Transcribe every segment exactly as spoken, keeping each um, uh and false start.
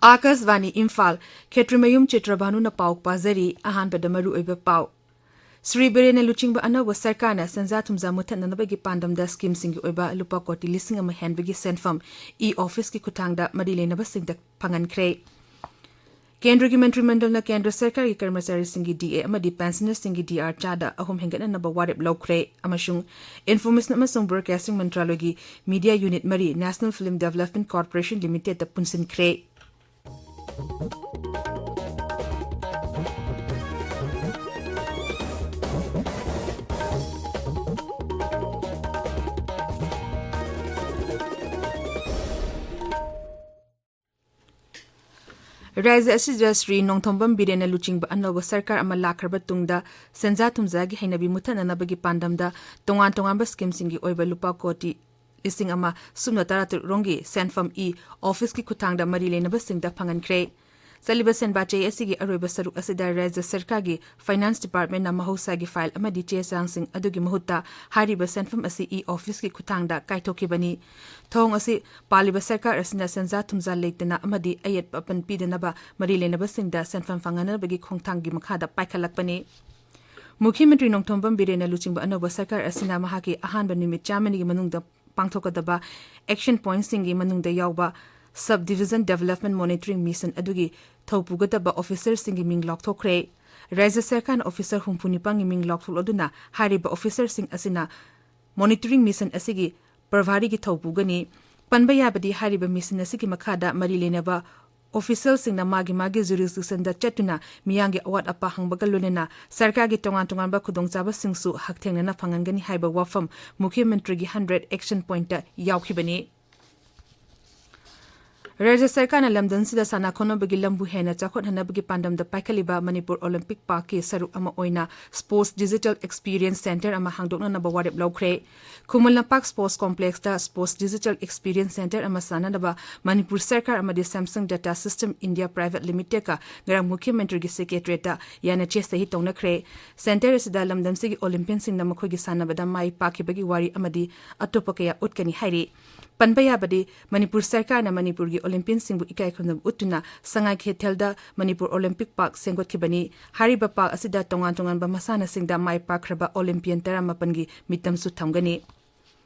ꯑꯥꯀꯥꯁꯕꯥꯅꯤ ꯏꯝꯐꯥꯜ, ꯈꯦꯇ꯭ꯔꯤꯃꯌꯨꯝ ꯆꯤꯇ꯭ꯔꯚꯥꯅꯨꯅ ꯄꯥꯎ ꯄꯥꯖꯔꯤ꯫ ꯑꯍꯥꯟꯕꯗ ꯃꯔꯨꯑꯣꯏꯕ ꯄꯥꯎ꯫ ꯁ꯭ꯔꯤ ꯕꯤꯔꯦꯟꯅ ꯂꯨꯆꯤꯡꯕ ꯑꯅꯧꯕ ꯁꯔꯀꯥꯔꯅ ꯁꯦꯟꯖꯥ ꯊꯨꯝꯖꯥ ꯃꯨꯠꯊꯠꯅꯅꯕꯒꯤ ꯄꯥꯟꯗꯝꯗ ꯁ꯭ꯀꯤꯝꯁꯤꯡꯒꯤ ꯑꯣꯏꯕ ꯂꯨꯄꯥ ꯀꯣꯇꯤ ꯂꯤꯁꯤꯡ ꯑꯃ ꯍꯦꯟꯕꯒꯤ ꯁꯦꯟꯐꯝ ꯏ ꯑꯣꯐꯤꯁꯀꯤ ꯈꯨꯠꯊꯥꯡꯗ ꯃꯔꯤ ꯂꯩꯅꯕꯁꯤꯡꯗ ꯐꯪꯍꯟꯈ꯭ꯔꯦ꯫ ꯀꯦꯟꯗ꯭ꯔꯒꯤ ꯃꯟꯇ꯭ꯔꯤꯃꯟꯗꯜꯅ ꯀꯦꯟꯗ꯭ꯔ ꯁꯔꯀꯥꯔꯒꯤ ꯀꯔꯃꯆꯥꯔꯤꯁꯤꯡꯒꯤ ꯗꯤ ꯑꯦ ꯑꯃꯗꯤ ꯄꯦꯟꯁꯅꯔꯁꯤꯡꯒꯤ ꯗꯤ ꯑꯥꯔ ꯆꯥꯗ ꯑꯍꯨꯝ ꯍꯦꯟꯒꯠꯅꯅꯕ ꯋꯥꯔꯦꯞ ꯂꯧꯈ꯭ꯔꯦ ꯑꯃꯁꯨꯡ ꯏꯟꯐꯣꯔꯃꯦꯁꯟ ꯑꯃꯁꯨꯡ ꯕ꯭ꯔꯣꯗꯀꯥꯁꯇꯤꯡ ꯃꯟꯇ꯭ꯔꯥꯂꯣꯏꯒꯤ ꯃꯤꯗꯤꯌꯥ ꯌꯨꯅꯤꯠ ꯃꯔꯤ ꯅꯦꯁꯅꯦꯜ ꯐꯤꯜꯝ ꯗꯦꯚꯂꯞꯃꯦꯟꯠ ꯀꯣꯔꯄꯣꯔꯦꯁꯟ ꯂꯤꯃꯤꯇꯦꯗꯇ ꯄꯨꯟꯁꯤꯟꯈ꯭ꯔꯦ꯫ ꯔꯥꯖ꯭ꯌ ꯑꯁꯤꯗ ꯁ꯭ꯔꯤ ꯅꯣꯡꯊꯣꯝꯕꯝ ꯕꯤꯔꯦꯟꯅ ꯂꯨꯆꯤꯡꯕ ꯑꯅꯧꯕ ꯁꯔꯀꯥꯔ ꯑꯃ ꯂꯥꯛꯈ꯭ꯔꯕ ꯇꯨꯡꯗ ꯁꯦꯟꯖꯥ ꯊꯨꯝꯖꯥꯒꯤ ꯍꯩꯅꯕꯤ ꯃꯨꯠꯊꯠꯅꯅꯕꯒꯤ ꯄꯥꯟꯗꯝꯗ ꯇꯣꯉꯥꯟ ꯇꯣꯉꯥꯟꯕ ꯁ꯭ꯀꯤꯝꯁꯤꯡꯒꯤ ꯑꯣꯏꯕ ꯂꯨꯄꯥ ꯀꯣꯇꯤ ꯂꯤꯁꯤꯡ ꯑꯃ ꯁꯨꯞꯅ ꯇꯔꯥꯇꯔꯨꯛ ꯔꯣꯝꯒꯤ ꯁꯦꯟꯐꯝ ꯏ ꯑꯣꯐꯤꯁꯀꯤ ꯈꯨꯠꯊꯥꯡꯗ ꯃꯔꯤ ꯂꯩꯅꯕꯁꯤꯡꯗ ꯐꯪꯍꯟꯈ꯭ꯔꯦ꯫ ꯆꯠꯂꯤꯕ ꯁꯦꯟꯕꯥ ꯆꯍꯤ ꯑꯁꯤꯒꯤ ꯑꯔꯣꯏꯕ ꯁꯔꯨꯛ ꯑꯁꯤꯗ ꯔꯥꯖ꯭ꯌ ꯁꯔꯀꯥꯔꯒꯤ ꯐꯥꯏꯅꯥꯟꯁ ꯗꯤꯄꯥꯔꯠꯃꯦꯟꯠꯅ ꯃꯍꯧꯁꯥꯒꯤ ꯐꯥꯏꯜ ꯑꯃꯗꯤ ꯆꯦ ꯆꯥꯡꯁꯤꯡ ꯑꯗꯨꯒꯤ ꯃꯍꯨꯠꯇ ꯍꯥꯏꯔꯤꯕ ꯁꯦꯟꯐꯝ ꯑꯁꯤ ꯏ ꯑꯣꯐꯤꯁꯀꯤ ꯈꯨꯠꯊꯥꯡꯗ ꯀꯥꯏꯊꯣꯛꯈꯤꯕꯅꯤ꯫ ꯊꯧꯑꯣꯡ ꯑꯁꯤ ꯄꯥꯜꯂꯤꯕ ꯁꯔꯀꯥꯔ ꯑꯁꯤꯅ ꯁꯦꯟꯖꯥ ꯊꯨꯝꯖꯥ ꯂꯩꯇꯅ ꯑꯃꯗꯤ ꯑꯌꯦꯠꯄ ꯑꯄꯟ ꯄꯤꯗꯅꯕ ꯃꯔꯤ ꯂꯩꯅꯕꯁꯤꯡꯗ ꯁꯦꯟꯐꯝ ꯐꯪꯍꯟꯅꯕꯒꯤ ꯈꯣꯡꯊꯥꯡꯒꯤ ꯃꯈꯥꯗ ꯄꯥꯏꯈꯠꯂꯛꯄꯅꯤ꯫ ꯃꯨꯈ꯭ꯌ ꯃꯟꯇ꯭ꯔꯤ ꯅꯣꯡꯊꯣꯝꯕꯝ ꯕꯤꯔꯦꯟꯅ ꯂꯨꯆꯤꯡꯕ ꯑꯅꯧꯕ ꯁꯔꯀꯥꯔ ꯑꯁꯤꯅ ꯃꯍꯥꯛꯀꯤ ꯑꯍꯥꯟꯕ ꯅꯨꯃꯤꯠ ꯆꯥꯝꯃꯅꯤꯒꯤ ꯃꯅꯨꯡꯗ ꯄꯥꯡꯊꯣꯛꯀꯗꯕ ꯑꯦꯛꯁꯟ ꯄꯣꯏꯟꯠꯁꯤꯡꯒꯤ ꯃꯅꯨꯡꯗ ꯌꯥꯎꯕ sub division development monitoring mission ꯑꯗꯨꯒꯤ ꯊꯧꯄꯨꯒꯗꯕ ꯑꯣꯐꯤꯁꯔꯁꯤꯡꯒꯤ ꯃꯤꯡ ꯂꯥꯎꯊꯣꯛꯈ꯭ꯔꯦ꯫ ꯔꯥꯖ꯭ꯌ ꯁꯔꯀꯥꯔꯅ ꯑꯣꯐꯤꯁꯔ ꯍꯨꯝꯐꯨ ꯅꯤꯄꯥꯟꯒꯤ ꯃꯤꯡ ꯂꯥꯎꯊꯣꯛꯂꯗꯨꯅ ꯍꯥꯏꯔꯤꯕ ꯑꯣꯐꯤꯁꯔꯁꯤꯡ ꯑꯁꯤꯅ ꯃꯣꯅꯤꯇꯔꯤꯡ ꯃꯤꯁꯟ ꯑꯁꯤꯒꯤ ꯄ꯭ꯔꯚꯥꯔꯤꯒꯤ ꯊꯧꯄꯨꯒꯅꯤ꯫ ꯄꯟꯕ ꯌꯥꯕꯗꯤ ꯍꯥꯏꯔꯤꯕ ꯃꯤꯁꯟ ꯑꯁꯤꯒꯤ ꯃꯈꯥꯗ ꯃꯔꯤ ꯂꯩꯅꯕ ꯑꯣꯐꯤꯁꯤꯌꯦꯜꯁꯤꯡꯅ ꯃꯥꯒꯤ ꯃꯥꯒꯤ ꯖꯨꯔꯤꯁꯗꯤꯛꯁꯟꯗ ꯆꯠꯇꯨꯅ ꯃꯤꯌꯥꯝꯒꯤ ꯑꯋꯥꯠ ꯑꯄꯥ ꯍꯪꯕꯒ ꯂꯣꯏꯅꯅ ꯁꯔꯀꯥꯔꯒꯤ ꯇꯣꯉꯥꯟ ꯇꯣꯉꯥꯟꯕ ꯈꯨꯗꯣꯡꯆꯥꯕꯁꯤꯡꯁꯨ ꯍꯛꯊꯦꯡꯅꯅ ꯐꯪꯍꯟꯒꯅꯤ ꯍꯥꯏꯕ ꯋꯥꯐꯝ ꯃꯨꯈ꯭ꯌ ꯃꯟꯇ꯭ꯔꯤꯒꯤ ꯍꯟꯗ꯭ꯔꯦꯗ ꯑꯦꯛꯁꯟ ꯄꯣꯏꯟꯠꯇ ꯌꯥꯎꯈꯤꯕꯅꯤ꯫ ꯔꯥꯖ꯭ꯌ ꯁꯔꯀꯥꯔꯅ ꯂꯝꯗꯝꯁꯤꯗ ꯁꯥꯟꯅ ꯈꯣꯠꯅꯕꯒꯤ ꯂꯝꯕꯨ ꯍꯦꯟꯅ ꯆꯥꯎꯈꯠꯍꯟꯅꯕꯒꯤ ꯄꯥꯟꯗꯝꯗ ꯄꯥꯏꯈꯠꯂꯤꯕ ꯃꯅꯤꯄꯨꯔ ꯑꯣꯂꯤꯝꯄꯤꯛ ꯄꯥꯔꯛꯀꯤ ꯁꯔꯨꯛ ꯑꯃ ꯑꯣꯏꯅ Sports Digital Experience Centre ꯑꯃ ꯍꯥꯡꯗꯣꯛꯅꯅꯕ ꯋꯥꯔꯦꯞ ꯂꯧꯈ꯭ꯔꯦ꯫ Khuman Lampak Sports Complexꯇ Sports Digital Experience Centre ꯑꯃ ꯁꯥꯅꯅꯕ ꯃꯅꯤꯄꯨꯔ ꯁꯔꯀꯥꯔ ꯑꯃꯗꯤ Samsung Data System India Private Limitedꯀ ꯉꯔꯥꯡ ꯃꯨꯈ꯭ꯌ ꯃꯟꯇ꯭ꯔꯤꯒꯤ ꯁꯦꯀ꯭ꯔꯦꯇꯔꯤꯌꯦꯠꯇ ꯌꯥꯅꯆꯦ ꯁꯍꯤ ꯇꯧꯅꯈ꯭ꯔꯦ꯫ ꯁꯦꯟꯇꯔ ꯑꯁꯤꯗ ꯂꯝꯗꯝꯁꯤꯒꯤ ꯑꯣꯂꯤꯝꯄꯤꯌꯟꯁꯤꯡꯅ ꯃꯈꯣꯏꯒꯤ ꯁꯥꯟꯅꯕꯗ ꯃꯥꯏ ꯄꯥꯛꯈꯤꯕꯒꯤ ꯋꯥꯔꯤ ꯑꯃꯗꯤ ꯑꯇꯣꯞꯄ ꯀꯌꯥ ꯎꯠꯀꯅꯤ ꯍꯥꯏꯔꯤ꯫ ꯄꯟꯕ ꯌꯥꯕꯗꯤ, ꯃꯅꯤꯄꯨꯔ ꯁꯔꯀꯥꯔꯅ ꯃꯅꯤꯄꯨꯔꯒꯤ ꯑꯣꯂꯤꯝꯄꯤꯌꯟꯁꯤꯡꯕꯨ ꯏꯀꯥꯏ ꯈꯨꯝꯅꯕ ꯎꯠꯇꯨꯅ ꯁꯉꯥꯏ ꯀꯩꯊꯦꯜꯗ ꯃꯅꯤꯄꯨꯔ ꯑꯣꯂꯤꯝꯄꯤꯛ ꯄꯥꯔꯛ ꯁꯦꯝꯒꯠꯈꯤꯕꯅꯤ꯫ ꯍꯥꯏꯔꯤꯕ ꯄꯥꯔꯛ ꯑꯁꯤꯗ ꯇꯣꯉꯥꯟ ꯇꯣꯉꯥꯟꯕ ꯃꯁꯥꯟꯅꯁꯤꯡꯗ ꯃꯥꯏ ꯄꯥꯛꯈ꯭ꯔꯕ ꯑꯣꯂꯤꯝꯄꯤꯌꯟ ꯇꯔꯥꯃꯥꯄꯟꯒꯤ ꯃꯤꯇꯝꯁꯨ ꯊꯝꯒꯅꯤ꯫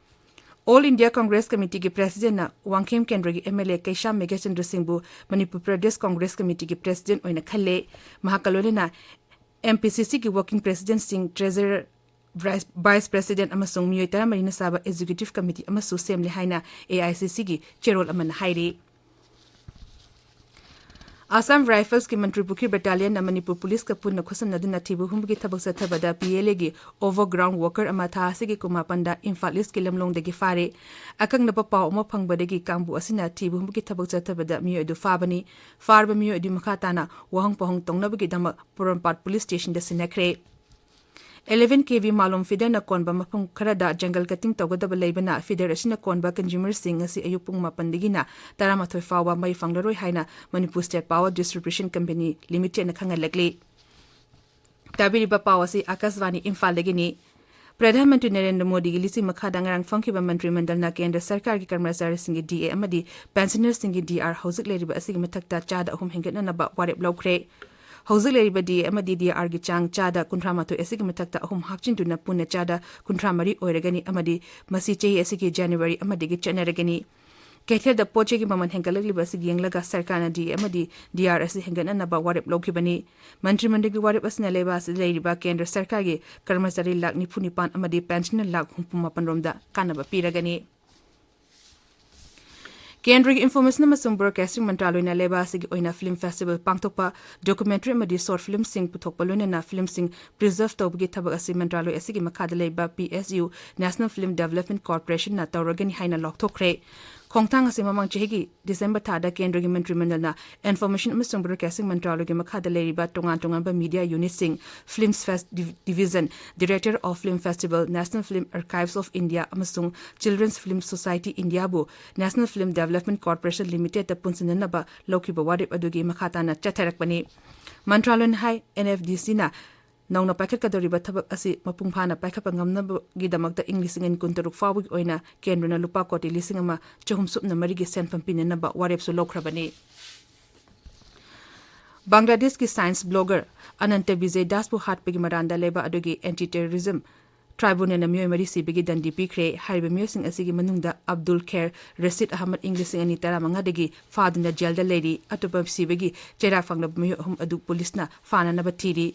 All India Congress Committeeꯒꯤ ꯄ꯭ꯔꯦꯁꯤꯗꯦꯟꯠꯅ ꯋꯥꯡꯈꯦꯝ ꯀꯦꯟꯗ꯭ꯔꯒꯤ MLA ꯀꯩꯁꯥꯝ ꯃꯦꯘꯆꯟꯗ꯭ꯔ ꯁꯤꯡꯕꯨ ꯃꯅꯤꯄꯨꯔ ꯄ꯭ꯔꯗꯦꯁ ꯀꯣꯡꯒ꯭ꯔꯦꯁ ꯀꯃꯤꯇꯤꯒꯤ ꯄ꯭ꯔꯦꯁꯤꯗꯦꯟꯠ ꯑꯣꯏꯅ ꯈꯜꯂꯦ꯫ ꯃꯍꯥꯛꯀ ꯂꯣꯏꯅꯅ MPCCꯒꯤ working presidentꯁꯤꯡ, treasurer, vice president ꯑꯃꯁꯨꯡ ꯃꯤꯑꯣꯏ ꯇꯔꯥꯃꯔꯤꯅ ꯁꯥꯕ executive committee ꯑꯃꯁꯨ ꯁꯦꯝꯂꯦ ꯍꯥꯏꯅ AICCꯒꯤ ꯆꯦꯔꯣꯜ ꯑꯃꯅ ꯍꯥꯏꯔꯤ꯫ ꯑꯁꯥꯝ ꯔꯥꯏꯐꯜꯁꯀꯤ ꯃꯟꯇ꯭ꯔꯤ ꯄꯨꯈ꯭ꯔꯤ ꯕꯦꯇꯥꯂꯤꯌꯟꯅ ꯃꯅꯤꯄꯨꯔ ꯄꯨꯂꯤꯁꯀ ꯄꯨꯟꯅ ꯈꯨꯠꯁꯝꯅꯗꯨꯅ ꯊꯤꯕ ꯍꯨꯝꯕꯒꯤ ꯊꯕꯛ ꯆꯠꯊꯕꯗ PLAꯒꯤ overground worker ꯑꯃ ꯊꯥ ꯑꯁꯤꯒꯤ ꯀꯨꯟ ꯃꯥꯄꯟꯗ ꯏꯝꯐꯥꯜ ꯏꯁꯀꯤ ꯂꯝꯂꯣꯡꯗꯒꯤ ꯐꯥꯔꯦ꯫ ꯑꯀꯛꯅꯕ ꯄꯥꯎ ꯑꯃ ꯐꯪꯕꯗꯒꯤ ꯀꯥꯡꯕꯨ ꯑꯁꯤꯅ ꯊꯤꯕ ꯍꯨꯝꯕꯒꯤ ꯊꯕꯛ ꯆꯠꯊꯕꯗ ꯃꯤꯑꯣꯏ ꯑꯗꯨ ꯐꯥꯕꯅꯤ꯫ ꯐꯥꯔꯕ ꯃꯤꯑꯣꯏ ꯑꯗꯨ ꯃꯈꯥ ꯇꯥꯅ ꯋꯥꯍꯪ ꯄꯥꯎꯍꯪ ꯇꯧꯅꯕꯒꯤꯗꯃꯛ ꯄꯣꯔꯣꯝꯄꯥꯠ ꯄꯨꯂꯤꯁ ꯁ꯭ꯇꯦꯁꯟꯗ ꯁꯤꯟꯅꯈ꯭ꯔꯦ꯫ Eleven KV ꯃꯥꯂꯣꯝ feederꯅ ꯀꯣꯟꯕ ꯃꯐꯝ ꯈꯔꯗ jungle cutting ꯇꯧꯒꯗꯕ ꯂꯩꯕꯅ, feeder ꯑꯁꯤꯅ ꯀꯣꯟꯕ consumerꯁꯤꯡ ꯉꯁꯤ ꯑꯌꯨꯛ ꯄꯨꯡ ꯃꯥꯄꯟꯗꯒꯤꯅ ꯇꯔꯥꯃꯥꯊꯣꯏ ꯐꯥꯎꯕ ꯃꯩ ꯐꯪꯂꯔꯣꯏ ꯍꯥꯏꯅ Manipur State Power Distribution Company Limitedꯅ ꯈꯪꯍꯜꯂꯛꯂꯤ꯫ ꯇꯥꯕꯤꯔꯤꯕ ꯄꯥꯎ ꯑꯁꯤ ꯑꯀꯥꯁꯕꯥꯅꯤ ꯏꯝꯐꯥꯜꯗꯒꯤꯅꯤ꯫ ꯄ꯭ꯔꯙꯥꯟ ꯃꯟꯇ꯭ꯔꯤ ꯅꯔꯦꯟꯗ꯭ꯔ ꯃꯣꯗꯤꯒꯤ ꯂꯤꯆꯤ ꯃꯈꯥꯗ ꯉꯔꯥꯡ ꯐꯝꯈꯤꯕ ꯃꯟꯇ꯭ꯔꯤ ꯃꯟꯗꯜꯅ ꯀꯦꯟꯗ꯭ꯔ ꯁꯔꯀꯥꯔꯒꯤ ꯀꯔꯃꯆꯥꯔꯤꯁꯤꯡꯒꯤ DA ꯑꯃꯗꯤ pensionerꯁꯤꯡꯒꯤ DR ꯍꯧꯖꯤꯛ ꯂꯩꯔꯤꯕ ꯑꯁꯤꯒꯤ ꯃꯊꯛꯇ ꯆꯥꯗ ꯑꯍꯨꯝ ꯍꯦꯟꯒꯠꯅꯅꯕ ꯋꯥꯔꯦꯞ ꯂꯧꯈ꯭ꯔꯦ꯫ ꯍꯧꯖꯤꯛ ꯂꯩꯔꯤꯕ DA ꯑꯃꯗꯤ DRꯒꯤ ꯆꯥꯡ ꯆꯥꯗ ꯀꯨꯟꯊ꯭ꯔꯥ ꯃꯥꯊꯣꯏ ꯑꯁꯤꯒꯤ ꯃꯊꯛꯇ ꯑꯍꯨꯝ ꯍꯥꯞꯆꯤꯟꯗꯨꯅ ꯄꯨꯟꯅ ꯆꯥꯗ ꯀꯨꯟꯊ꯭ꯔꯥ ꯃꯔꯤ ꯑꯣꯏꯔꯒꯅꯤ ꯑꯃꯗꯤ ꯃꯁꯤ ꯆꯍꯤ ꯑꯁꯤꯒꯤ January ꯑꯃꯗꯒꯤ ꯆꯠꯅꯔꯒꯅꯤ꯫ ꯀꯩꯊꯦꯜꯗ ꯄꯣꯠ ꯆꯩꯒꯤ ꯃꯃꯜ ꯍꯦꯟꯒꯠꯂꯛꯂꯤꯕ ꯑꯁꯤ ꯌꯦꯡꯂꯒ ꯁꯔꯀꯥꯔꯅ DA ꯑꯃꯗꯤ DR ꯑꯁꯤ ꯍꯦꯟꯒꯠꯅꯅꯕ ꯋꯥꯔꯦꯞ ꯂꯧꯈꯤꯕꯅꯤ꯫ ꯃꯟꯇ꯭ꯔꯤ ꯃꯟꯗꯜꯒꯤ ꯋꯥꯔꯦꯞ ꯑꯁꯤꯅ ꯂꯩꯕꯥꯛ ꯑꯁꯤꯗ ꯂꯩꯔꯤꯕ ꯀꯦꯟꯗ꯭ꯔ ꯁꯔꯀꯥꯔꯒꯤ ꯀꯔꯃꯆꯥꯔꯤ ꯂꯥꯈ ꯅꯤꯐꯨ ꯅꯤꯄꯥꯟ ꯑꯃꯗꯤ pensioner ꯂꯥꯈ ꯍꯨꯝꯐꯨ ꯃꯥꯄꯟ ꯔꯣꯝꯗ ꯀꯥꯟꯅꯕ ꯄꯤꯔꯒꯅꯤ꯫ ꯀꯦꯟꯗ꯭ꯔꯒꯤ Information ꯑꯃꯁꯨꯡ Broadcasting ꯃꯟꯇ꯭ꯔꯥꯂꯣꯏꯅ ꯂꯩꯕꯥꯛ ꯑꯁꯤꯒꯤ ꯑꯣꯏꯅ film festival ꯄꯥꯡꯊꯣꯛꯄ, documentary ꯑꯃꯗꯤ short filmꯁꯤꯡ ꯄꯨꯊꯣꯛꯄ ꯂꯣꯏꯅꯅ filmꯁꯤꯡ preserve ꯇꯧꯕꯒꯤ ꯊꯕꯛ ꯑꯁꯤ ꯃꯟꯇ꯭ꯔꯥꯂꯣꯏ ꯑꯁꯤꯒꯤ ꯃꯈꯥꯗ ꯂꯩꯕ PSU, National Film Development Corporationꯅ ꯇꯧꯔꯒꯅꯤ ꯍꯥꯏꯅ ꯂꯥꯎꯊꯣꯛꯈ꯭ꯔꯦ꯫ ꯈꯣꯡꯊꯥꯡ ꯑꯁꯤ ꯃꯃꯥꯡ ꯆꯍꯤꯒꯤ ꯗꯤꯁꯦꯝꯕꯔ ꯊꯥꯗ ꯀꯦꯟꯗ꯭ꯔꯒꯤ ꯃꯟꯇ꯭ꯔꯤ ꯃꯟꯗꯜꯅ Information ꯑꯃꯁꯨꯡ Broadcasting ꯃꯟꯇ꯭ꯔꯥꯂꯌꯒꯤ ꯃꯈꯥꯗ ꯂꯩꯔꯤꯕ ꯇꯣꯉꯥꯟ ꯇꯣꯉꯥꯟꯕ media unitꯁꯤꯡ, Films Fest Div-, Division, Director of Film Festival, National Film Archives of India ꯑꯃꯁꯨꯡ Children's Film Society Indiaꯕꯨ National Film Development Corporation Limitedꯇ ꯄꯨꯟꯁꯤꯟꯅꯅꯕ ꯂꯧꯈꯤꯕ ꯋꯥꯔꯦꯞ ꯑꯗꯨꯒꯤ ꯃꯈꯥ ꯇꯥꯅ ꯆꯠꯊꯔꯛꯄꯅꯤ꯫ ꯃꯟꯇ꯭ꯔꯥꯂꯌꯅ ꯍꯥꯏ, NFDCꯅ ꯅꯧꯅ ꯄꯥꯏꯈꯠꯀꯗꯧꯔꯤꯕ ꯊꯕꯛ ꯑꯁꯤ ꯃꯄꯨꯡ ꯐꯥꯅ ꯄꯥꯏꯈꯠꯄ ꯉꯝꯅꯕꯒꯤꯗꯃꯛꯇ ꯏꯪ ꯂꯤꯁꯤꯡ ꯑꯅꯤ ꯀꯨꯟꯇꯔꯨꯛ ꯐꯥꯎꯕꯒꯤ ꯑꯣꯏꯅ ꯀꯦꯟꯗ꯭ꯔꯅ ꯂꯨꯄꯥ ꯀꯣꯇꯤ ꯂꯤꯁꯤꯡ ꯑꯃ ꯆꯍꯨꯝ ꯁꯨꯞꯅ ꯃꯔꯤꯒꯤ ꯁꯦꯟꯐꯝ ꯄꯤꯅꯅꯕ ꯋꯥꯔꯦꯞꯁꯨ ꯂꯧꯈ꯭ꯔꯕꯅꯤ꯫ ꯕꯪꯒ꯭ꯂꯥꯗꯦꯁꯀꯤ science blogger ꯑꯅꯟꯇ ꯕꯤꯖꯦ ꯗꯥꯁꯄꯨ ꯍꯥꯠꯄꯒꯤ ꯃꯔꯥꯟꯗ ꯂꯩꯕ ꯑꯗꯨꯒꯤ anti terrorism tribunalꯅ ꯃꯤꯑꯣꯏ ꯃꯔꯤ ꯁꯤꯕꯒꯤ ꯗꯟꯗꯤ ꯄꯤꯈ꯭ꯔꯦ꯫ ꯍꯥꯏꯔꯤꯕ ꯃꯤꯑꯣꯏꯁꯤꯡ ꯑꯁꯤꯒꯤ ꯃꯅꯨꯡꯗ ꯑꯕꯗꯨꯜ ꯈꯦꯔ ꯔꯁꯤꯗ ꯑꯍꯃꯗ ꯏꯪ ꯂꯤꯁꯤꯡ ꯑꯅꯤ ꯇꯔꯥꯃꯉꯥꯗꯒꯤ ꯐꯥꯗꯨꯅ ꯖꯦꯜꯗ ꯂꯩꯔꯤ꯫ ꯑꯇꯣꯞꯄ ꯁꯤꯕꯒꯤ ꯆꯩꯔꯥꯛ ꯐꯪꯂꯕ ꯃꯤꯑꯣꯏ ꯑꯍꯨꯝ ꯑꯗꯨ ꯄꯨꯂꯤꯁꯅ ꯐꯥꯅꯅꯕ ꯊꯤꯔꯤ꯫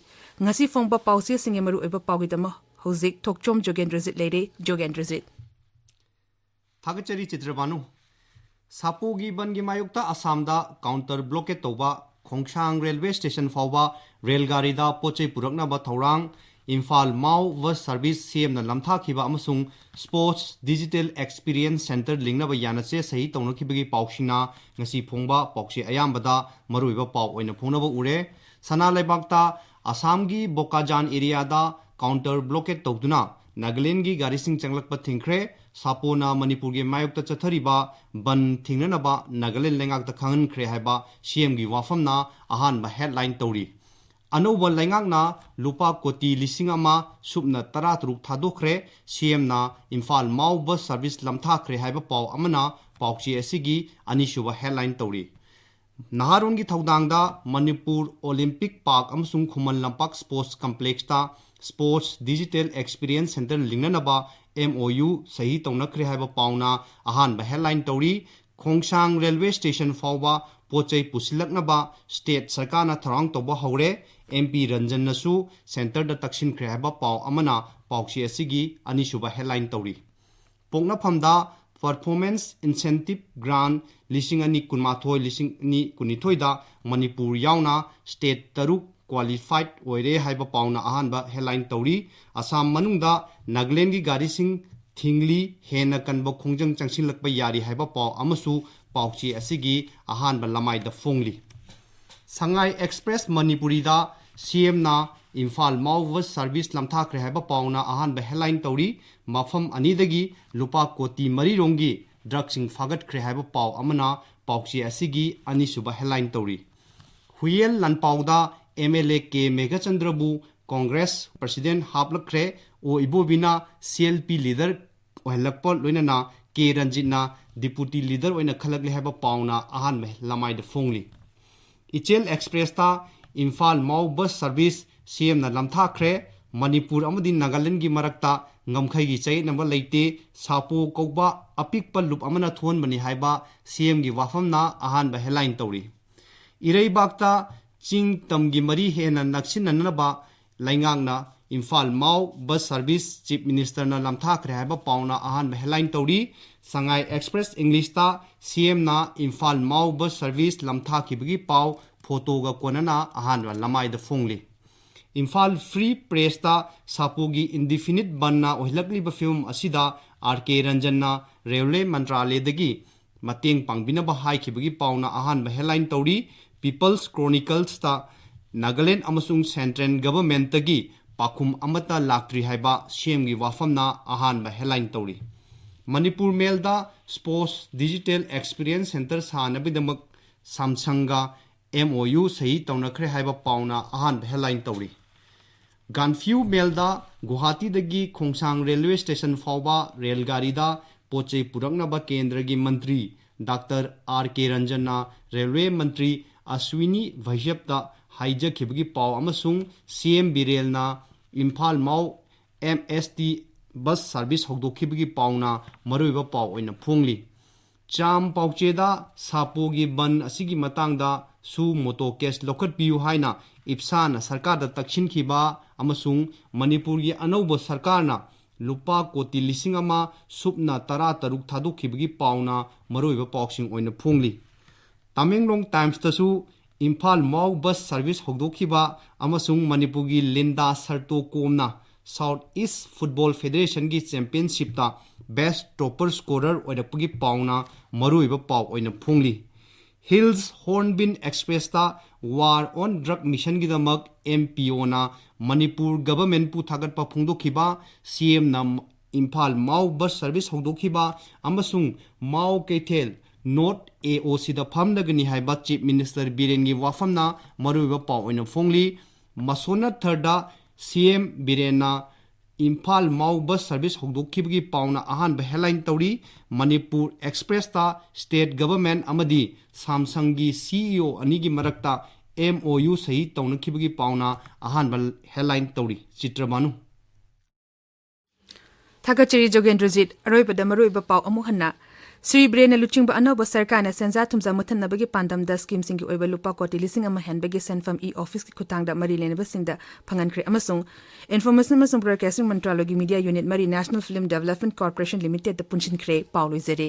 ꯉꯁꯤ ꯐꯣꯡꯕ ꯄꯥꯎꯆꯦꯁꯤꯡꯒꯤ ꯃꯔꯨꯑꯣꯏꯕ ꯄꯥꯎꯒꯤꯗꯃꯛ ꯍꯧꯖꯤꯛ ꯊꯣꯛꯆꯣꯝ ꯖꯣꯒꯦꯟꯗ꯭ꯔꯖꯤꯠ ꯂꯩꯔꯦ꯫ ꯖꯣꯒꯦꯟꯗ꯭ꯔꯖꯤꯠ꯫ ꯊꯥꯒꯠꯆꯔꯤ ꯆꯤꯇ꯭ꯔꯕꯥꯅꯨ꯫ ꯁꯥꯄꯣꯒꯤ ꯕꯟꯒꯤ ꯃꯥꯌꯣꯛꯇ ꯑꯁꯥꯝꯗ counter blockade ꯇꯧꯕ, ꯈꯣꯡꯁꯥꯡ railway station ꯐꯥꯎꯕ ꯔꯦꯜ ꯒꯥꯔꯤꯗ ꯄꯣꯠ ꯆꯩ ꯄꯨꯔꯛꯅꯕ ꯊꯧꯔꯥꯡ, ꯏꯝꯐꯥꯜ ꯃꯥꯎ bus service CMꯅ ꯂꯝꯊꯥꯈꯤꯕ ꯑꯃꯁꯨꯡ Sports Digital Experience Center ꯂꯤꯡꯅꯕ ꯌꯥꯅꯆꯦ ꯁꯍꯤ ꯇꯧꯅꯈꯤꯕꯒꯤ ꯄꯥꯎꯁꯤꯡꯅ ꯉꯁꯤ ꯐꯣꯡꯕ ꯄꯥꯎꯆꯦ ꯑꯌꯥꯝꯕꯗ ꯃꯔꯨꯑꯣꯏꯕ ꯄꯥꯎ ꯑꯣꯏꯅ ꯐꯣꯡꯅꯕ ꯎꯔꯦ꯫ ꯁꯅꯥ ꯂꯩꯕꯥꯛꯇ ꯑꯁꯥꯝꯒꯤ ꯕꯣꯀꯥꯖꯥꯟ areaꯗ counter blockade ꯇꯧꯗꯨꯅ ꯅꯥꯒꯥꯂꯦꯟꯒꯤ ꯒꯥꯔꯤꯁꯤꯡ ꯆꯪꯂꯛꯄ ꯊꯤꯡꯈ꯭ꯔꯦ꯫ ꯁꯥꯄꯣꯅ ꯃꯅꯤꯄꯨꯔꯒꯤ ꯃꯥꯌꯣꯛꯇ ꯆꯠꯊꯔꯤꯕ ꯕꯟ ꯊꯤꯡꯅꯅꯕ ꯅꯥꯒꯥꯂꯦꯟ ꯂꯩꯉꯥꯛꯇ ꯈꯪꯍꯟꯈ꯭ꯔꯦ ꯍꯥꯏꯕ CMꯒꯤ ꯋꯥꯐꯝꯅ ꯑꯍꯥꯟꯕ headline ꯇꯧꯔꯤ꯫ ꯑꯅꯧꯕ ꯂꯩꯉꯥꯛꯅ ꯂꯨꯄꯥ ꯀꯣꯇꯤ ꯂꯤꯁꯤꯡ ꯑꯃ ꯁꯨꯞꯅ ꯇꯔꯥꯇꯔꯨꯛ ꯊꯥꯗꯣꯛꯈ꯭ꯔꯦ꯫ CMꯅ ꯏꯝꯐꯥꯜ ꯃꯥꯎ bus service ꯂꯝꯊꯥꯈ꯭ꯔꯦ ꯍꯥꯏꯕ ꯄꯥꯎ ꯑꯃꯅ ꯄꯥꯎꯆꯦ ꯑꯁꯤꯒꯤ ꯑꯅꯤꯁꯨꯕ headline ꯇꯧꯔꯤ꯫ ꯅꯍꯥꯔꯣꯟꯒꯤ ꯊꯧꯗꯥꯡꯗ ꯃꯅꯤꯄꯨꯔ Olympic Park ꯑꯃꯁꯨꯡ Khuman Lampak Sports Complexꯇ Sports Digital Experience Center ꯂꯤꯡꯅꯅꯕ MOU ꯁꯍꯤ ꯇꯧꯅꯈ꯭ꯔꯦ ꯍꯥꯏꯕ ꯄꯥꯎꯅ ꯑꯍꯥꯟꯕ headline ꯇꯧꯔꯤ꯫ ꯈꯣꯡꯁꯥꯡ railway station ꯐꯥꯎꯕ ꯄꯣꯠ ꯆꯩ ꯄꯨꯁꯤꯜꯂꯛꯅꯕ state ꯁꯔꯀꯥꯔꯅ ꯊꯧꯔꯥꯡ ꯇꯧꯕ ꯍꯧꯔꯦ꯫ MP ꯔꯟꯖꯟꯅꯁꯨ centreꯗ ꯇꯛꯁꯤꯟꯈ꯭ꯔꯦ ꯍꯥꯏꯕ ꯄꯥꯎ ꯑꯃꯅ ꯄꯥꯎꯆꯦ ꯑꯁꯤꯒꯤ ꯑꯅꯤꯁꯨꯕ headline ꯇꯧꯔꯤ꯫ ꯄꯣꯛꯅꯐꯝꯗ performance incentive grant ꯂꯤꯁꯤꯡ ꯑꯅꯤ ꯀꯨꯟꯃꯥꯊꯣꯏ, ꯂꯤꯁꯤꯡ ꯑꯅꯤ ꯀꯨꯟꯅꯤꯊꯣꯏꯗ ꯃꯅꯤꯄꯨꯔ ꯌꯥꯎꯅ state ꯇꯔꯨꯛ qualified ꯑꯣꯏꯔꯦ ꯍꯥꯏꯕ ꯄꯥꯎꯅ ꯑꯍꯥꯟꯕ headline ꯇꯧꯔꯤ꯫ ꯑꯁꯥꯝ ꯃꯅꯨꯡꯗ ꯅꯥꯒꯥꯂꯦꯟꯒꯤ ꯒꯥꯔꯤꯁꯤꯡ ꯊꯤꯡꯂꯤ, ꯍꯦꯟꯅ ꯀꯟꯕ ꯈꯣꯡꯖꯪ ꯆꯪꯁꯤꯜꯂꯛꯄ ꯌꯥꯔꯤ ꯍꯥꯏꯕ ꯄꯥꯎ ꯑꯃꯁꯨ ꯄꯥꯎꯆꯦ ꯑꯁꯤꯒꯤ ꯑꯍꯥꯟꯕ ꯂꯃꯥꯏꯗ ꯐꯣꯡꯂꯤ꯫ ꯁꯉꯥꯏ ꯑꯦꯛꯁꯄ꯭ꯔꯦꯁ ꯃꯅꯤꯄꯨꯔꯤꯗ ꯁꯤ ꯑꯦꯝꯅ ꯏꯝꯐꯥꯜ ꯃꯥꯎ ꯕꯁ ꯁꯥꯔꯚꯤꯁ ꯂꯝꯊꯥꯈ꯭ꯔꯦ ꯍꯥꯏꯕ ꯄꯥꯎꯅ ꯑꯍꯥꯟꯕ ꯍꯦꯗꯂꯥꯏꯟ ꯇꯧꯔꯤ꯫ ꯃꯐꯝ ꯑꯅꯤꯗꯒꯤ ꯂꯨꯄꯥ ꯀꯣꯇꯤ ꯃꯔꯤ ꯔꯣꯝꯒꯤ ꯗ꯭ꯔꯒꯁꯤꯡ ꯐꯥꯒꯠꯈ꯭ꯔꯦ ꯍꯥꯏꯕ ꯄꯥꯎ ꯑꯃꯅ ꯄꯥꯎꯆꯦ ꯑꯁꯤꯒꯤ ꯑꯅꯤꯁꯨꯕ ꯍꯦꯗꯂꯥꯏꯟ ꯇꯧꯔꯤ꯫ ꯍꯨꯌꯦꯜ ꯂꯥꯟꯄꯥꯎꯗ ꯑꯦꯝ ꯑꯦꯜ ꯑꯦ ꯀꯦ ꯃꯦꯘꯆꯟꯗ꯭ꯔꯕꯨ ꯀꯣꯡꯒ꯭ꯔꯦꯁ ꯄ꯭ꯔꯁꯤꯗꯦꯟ ꯍꯥꯞꯂꯛꯈ꯭ꯔꯦ꯫ ꯑꯣ ꯏꯕꯣꯕꯤꯅ ꯁꯤ ꯑꯦꯜ ꯄꯤ ꯂꯤꯗꯔ ꯑꯣꯏꯍꯜꯂꯛꯄ ꯂꯣꯏꯅꯅ ꯀꯦ ꯔꯟꯖꯤꯠꯅ ꯗꯤꯄꯨꯇꯤ ꯂꯤꯗꯔ ꯑꯣꯏꯅ ꯈꯜꯂꯛꯂꯦ ꯍꯥꯏꯕ ꯄꯥꯎꯅ ꯑꯍꯥꯟꯕ ꯂꯃꯥꯏꯗ ꯐꯣꯡꯂꯤ꯫ ꯏꯆꯦꯜ ꯑꯦꯛꯁꯄ꯭ꯔꯦꯁꯇ ꯏꯝꯐꯥꯜ ꯃꯥꯎ ꯕꯁ ꯁꯥꯔꯚꯤꯁ ꯁꯤ ꯑꯦꯝꯅ ꯂꯝꯊꯥꯈ꯭ꯔꯦ꯫ ꯃꯅꯤꯄꯨꯔ ꯑꯃꯗꯤ ꯅꯥꯒꯥꯂꯦꯟꯒꯤ ꯃꯔꯛꯇ ꯉꯝꯈꯩꯒꯤ ꯆꯌꯦꯠꯅꯕ ꯂꯩꯇꯦ꯫ ꯁꯥꯄꯣ ꯀꯧꯕ ꯑꯄꯤꯛꯄ ꯂꯨꯞ ꯑꯃꯅ ꯊꯣꯛꯍꯟꯕꯅꯤ ꯍꯥꯏꯕ ꯁꯤ ꯑꯦꯝꯒꯤ ꯋꯥꯐꯝꯅ ꯑꯍꯥꯟꯕ ꯍꯦꯗꯂꯥꯏꯟ ꯇꯧꯔꯤ꯫ ꯏꯔꯩꯕꯥꯛꯇ ꯆꯤꯡ ꯇꯝꯒꯤ ꯃꯔꯤ ꯍꯦꯟꯅ ꯅꯛꯁꯤꯟꯅꯅꯕ ꯂꯩꯉꯥꯛꯅ ꯏꯝꯐꯥꯜ ꯃꯥꯎ ꯕꯁ ꯁꯥꯔꯚꯤꯁ ꯆꯤꯐ ꯃꯤꯅꯤꯁꯇꯔꯅ ꯂꯝꯊꯥꯈ꯭ꯔꯦ ꯍꯥꯏꯕ ꯄꯥꯎꯅ ꯑꯍꯥꯟꯕ ꯍꯦꯗꯂꯥꯏꯟ ꯇꯧꯔꯤ꯫ ꯁꯉꯥꯏ ꯑꯦꯛꯁꯄ꯭ꯔꯦꯁ ꯏꯪꯂꯤꯁꯇ ꯁꯤ ꯑꯦꯝꯅ ꯏꯝꯐꯥꯜ ꯃꯥꯎ ꯕꯁ ꯁꯥꯔꯚꯤꯁ ꯂꯝꯊꯥꯈꯤꯕꯒꯤ ꯄꯥꯎ ꯐꯣꯇꯣꯒ ꯀꯣꯟꯅꯅ ꯑꯍꯥꯟꯕ ꯂꯃꯥꯏꯗ ꯐꯣꯡꯂꯤ꯫ ꯏꯝꯐꯥꯜ ꯐ꯭ꯔꯤ ꯄ꯭ꯔꯦꯁꯇ ꯁꯥꯄꯣꯒꯤ ꯏꯟꯗꯤꯐꯤꯅꯤꯠ ꯕꯟꯅ ꯑꯣꯏꯍꯜꯂꯛꯂꯤꯕ ꯐꯤꯕꯝ ꯑꯁꯤꯗ ꯑꯥꯔ ꯀꯦ ꯔꯟꯖꯟꯅ ꯔꯦꯜꯋꯦ ꯃꯟꯇ꯭ꯔꯥꯂꯌꯗꯒꯤ ꯃꯇꯦꯡ ꯄꯥꯡꯕꯤꯅꯕ ꯍꯥꯏꯈꯤꯕꯒꯤ ꯄꯥꯎꯅ ꯑꯍꯥꯟꯕ ꯍꯦꯗꯂꯥꯏꯟ ꯇꯧꯔꯤ꯫ ꯄꯤꯄꯜꯁ ꯀ꯭ꯔꯣꯅꯤꯀꯜꯁꯇ ꯅꯥꯒꯥꯂꯦꯟ ꯑꯃꯁꯨꯡ ꯁꯦꯟꯇ꯭ꯔꯦꯜ ꯒꯚꯔꯟꯃꯦꯟꯠꯇꯒꯤ ꯄꯥꯎꯈꯨꯝ ꯑꯃꯠꯇ ꯂꯥꯛꯇ꯭ꯔꯤ ꯍꯥꯏꯕ ꯁꯤ ꯑꯦꯝꯒꯤ ꯋꯥꯐꯝꯅ ꯑꯍꯥꯟꯕ ꯍꯦꯗꯂꯥꯏꯟ ꯇꯧꯔꯤ꯫ ꯃꯅꯤꯄꯨꯔ ꯃꯦꯜꯗ ꯁ꯭ꯄꯣꯔꯠꯁ ꯗꯤꯖꯤꯇꯦꯜ ꯑꯦꯛꯁꯄꯤꯔꯤꯌꯦꯟꯁ ꯁꯦꯟꯇꯔ ꯁꯥꯅꯕꯒꯤꯗꯃꯛ ꯁꯥꯝꯁꯪꯒ ꯑꯦꯝ ꯑꯣ ꯌꯨ ꯁꯍꯤ ꯇꯧꯅꯈ꯭ꯔꯦ ꯍꯥꯏꯕ ꯄꯥꯎꯅ ꯑꯍꯥꯟꯕ ꯍꯦꯗꯂꯥꯏꯟ ꯇꯧꯔꯤ꯫ ꯒꯥꯟꯐ꯭ꯌꯨ ꯃꯦꯜꯗ ꯒꯨꯋꯥꯍꯥꯇꯤꯗꯒꯤ ꯈꯣꯡꯁꯥꯡ ꯔꯦꯜꯋꯦ ꯁ꯭ꯇꯦꯁꯟ ꯐꯥꯎꯕ ꯔꯦꯜ ꯒꯥꯔꯤꯗ ꯄꯣꯠ ꯆꯩ ꯄꯨꯔꯛꯅꯕ ꯀꯦꯟꯗ꯭ꯔꯒꯤ ꯃꯟꯇ꯭ꯔꯤ ꯗꯥꯛꯇꯔ ꯑꯥꯔ ꯀꯦ ꯔꯟꯖꯟꯅ ꯔꯦꯜꯋꯦ ꯃꯟꯇ꯭ꯔꯤ ꯑꯁ꯭ꯋꯤꯅꯤ ꯚꯩꯁ꯭ꯌꯞꯇ ꯍꯥꯏꯖꯈꯤꯕꯒꯤ ꯄꯥꯎ ꯑꯃꯁꯨꯡ ꯁꯤ ꯑꯦꯝ ꯕꯤꯔꯦꯜꯅ Imphal Mao M S T bus service ꯍꯧꯗꯣꯛꯈꯤꯕꯒꯤ ꯄꯥꯎꯅ ꯃꯔꯨꯑꯣꯏꯕ ꯄꯥꯎ ꯑꯣꯏꯅ ꯐꯣꯡꯂꯤ꯫ ꯆꯥꯝ ꯄꯥꯎꯆꯦꯗ ꯁꯥꯄꯣꯒꯤ ꯕꯟ ꯑꯁꯤꯒꯤ ꯃꯇꯥꯡꯗ ꯁꯨ ꯃꯣꯇꯣ ꯀꯦꯁ ꯂꯧꯈꯠꯄꯤꯌꯨ ꯍꯥꯏꯅ ꯏꯞꯁꯥꯅ ꯁꯔꯀꯥꯔꯗ ꯇꯛꯁꯤꯟꯈꯤꯕ ꯑꯃꯁꯨꯡ ꯃꯅꯤꯄꯨꯔꯒꯤ ꯑꯅꯧꯕ ꯁꯔꯀꯥꯔꯅ ꯂꯨꯄꯥ ꯀꯣꯇꯤ ꯂꯤꯁꯤꯡ ꯑꯃ ꯁꯨꯞꯅ ꯇꯔꯥ ꯇꯔꯨꯛ ꯊꯥꯗꯣꯛꯈꯤꯕꯒꯤ ꯄꯥꯎꯅ ꯃꯔꯨꯑꯣꯏꯕ ꯄꯥꯎꯁꯤꯡ ꯑꯣꯏꯅ ꯐꯣꯡꯂꯤ꯫ ꯇꯃꯦꯡꯂꯣꯡ ꯇꯥꯏꯝꯁꯇꯁꯨ ꯏꯝꯐꯥꯜ ꯃꯥꯎ ꯕꯁ ꯁꯥꯔꯚꯤꯁ ꯍꯧꯗꯣꯛꯈꯤꯕ ꯑꯃꯁꯨꯡ ꯃꯅꯤꯄꯨꯔꯒꯤ ꯂꯤꯟꯗꯥ ꯁꯔꯇꯣ ꯀꯣꯝꯅ South East Football Federationꯒꯤ ꯆꯦꯝꯄꯤꯌꯟꯁꯤꯞꯇ ꯕꯦꯁ ꯇꯣꯞꯄꯔ ꯁ꯭ꯀꯣꯔꯔ ꯑꯣꯏꯔꯛꯄꯒꯤ ꯄꯥꯎꯅ ꯃꯔꯨꯑꯣꯏꯕ ꯄꯥꯎ ꯑꯣꯏꯅ ꯐꯣꯡꯂꯤ꯫ ꯍꯤꯜꯁ ꯍꯣꯔꯟꯕꯤꯜ ꯑꯦꯛꯁꯄ꯭ꯔꯦꯁꯇ ꯋꯥꯔ ꯑꯣꯟ ꯗ꯭ꯔꯒ ꯃꯤꯁꯟꯒꯤꯗꯃꯛ ꯑꯦꯝ ꯄꯤ ꯑꯣꯅ ꯃꯅꯤꯄꯨꯔ ꯒꯚꯔꯟꯃꯦꯟꯠꯄꯨ ꯊꯥꯒꯠꯄ ꯐꯣꯡꯗꯣꯛꯈꯤꯕ, ꯁꯤ ꯑꯦꯝꯅ ꯏꯝꯐꯥꯜ ꯃꯥꯎ ꯕꯁ ꯁꯔꯚꯤꯁ ꯍꯧꯗꯣꯛꯈꯤꯕ ꯑꯃꯁꯨꯡ ꯃꯥꯎ ꯀꯩꯊꯦꯜ ꯅꯣꯔꯠ ꯑꯦ ꯑꯣ ꯁꯤꯗ ꯐꯝꯂꯒꯅꯤ ꯍꯥꯏꯕ ꯆꯤꯐ ꯃꯤꯅꯤꯁꯇꯔ ꯕꯤꯔꯦꯟꯒꯤ ꯋꯥꯐꯝꯅ ꯃꯔꯨꯑꯣꯏꯕ ꯄꯥꯎ ꯑꯣꯏꯅ ꯐꯣꯡꯂꯤ꯫ ꯃꯁꯣꯟꯅ ꯊꯔꯗ ꯁꯤ ꯑꯦꯝ ꯕꯤꯔꯦꯟꯅ ꯏꯝꯐꯥꯜ ꯃꯥꯎ ꯕꯁ ꯁꯔꯚꯤꯁ ꯍꯧꯗꯣꯛꯈꯤꯕꯒꯤ ꯄꯥꯎꯅ ꯑꯍꯥꯟꯕ ꯍꯦꯗꯂꯥꯏꯟ ꯇꯧꯔꯤ꯫ ꯃꯅꯤꯄꯨꯔ ꯑꯦꯛꯁꯄ꯭ꯔꯦꯁꯇ ꯁ꯭ꯇꯦꯠ ꯒꯚꯔꯟꯃꯦꯟꯠ ꯑꯃꯗꯤ ꯁꯥꯝꯁꯪꯒꯤ ꯁꯤ ꯏ ꯑꯣ ꯑꯅꯤꯒꯤ ꯃꯔꯛꯇ ꯑꯦꯝ ꯑꯣ ꯌꯨ ꯁꯍꯤ ꯇꯧꯅꯈꯤꯕꯒꯤ ꯄꯥꯎꯅ ꯑꯍꯥꯟꯕ ꯍꯦꯗꯂꯥꯏꯟ ꯇꯧꯔꯤ꯫ ꯆꯤꯇ꯭ꯔꯕꯥꯅꯨ꯫ ꯊꯥꯒꯠꯆꯔꯤ ꯖꯣꯒꯦꯟꯗ꯭ꯔꯖꯤꯠ꯫ ꯑꯔꯣꯏꯕꯗ ꯃꯔꯨꯑꯣꯏꯕ ꯄꯥꯎ ꯑꯃꯨꯛ ꯍꯟꯅ꯫ ꯁ꯭ꯔꯤ ꯕꯤꯔꯦꯟꯅ ꯂꯨꯆꯤꯡꯕ ꯑꯅꯧꯕ ꯁꯔꯀꯥꯔꯅ ꯁꯦꯟꯖꯥ ꯊꯨꯝꯖꯥ ꯃꯨꯠꯊꯅꯕꯒꯤ ꯄꯥꯟꯗꯝꯗ ꯁ꯭ꯀꯤꯝꯁꯤꯡꯒꯤ ꯑꯣꯏꯕ ꯂꯨꯄꯥ ꯀꯣꯇꯤ ꯂꯤꯁꯤꯡ ꯑꯃ ꯍꯦꯟꯕꯒꯤ ꯁꯦꯟꯐꯝ ꯏ ꯑꯣꯐꯤꯁꯀꯤ ꯈꯨꯠꯊꯥꯡꯗ ꯃꯔꯤ ꯂꯩꯅꯕꯁꯤꯡꯗ ꯐꯪꯍꯟꯈ꯭ꯔꯦ ꯑꯃꯁꯨꯡ ꯏꯟꯐꯣꯔꯃꯦꯁꯟ ꯑꯃꯁꯨꯡ ꯕ꯭ꯔꯣꯗꯀꯥꯁꯇꯤꯡ ꯃꯟꯇ꯭ꯔꯥꯂꯣꯏꯒꯤ ꯃꯤꯗꯤꯌꯥ ꯌꯨꯅꯤꯠ ꯃꯔꯤ ꯅꯦꯁꯅꯦꯜ ꯐꯤꯜꯝ ꯗꯦꯕꯂꯞꯃꯦꯟꯠ ꯀꯣꯔꯄꯣꯔꯦꯁꯟ ꯂꯤꯃꯤꯇꯦꯗꯇ ꯄꯨꯟꯁꯤꯟꯈ꯭ꯔꯦ꯫ ꯄꯥꯎ ꯂꯣꯏꯖꯔꯦ꯫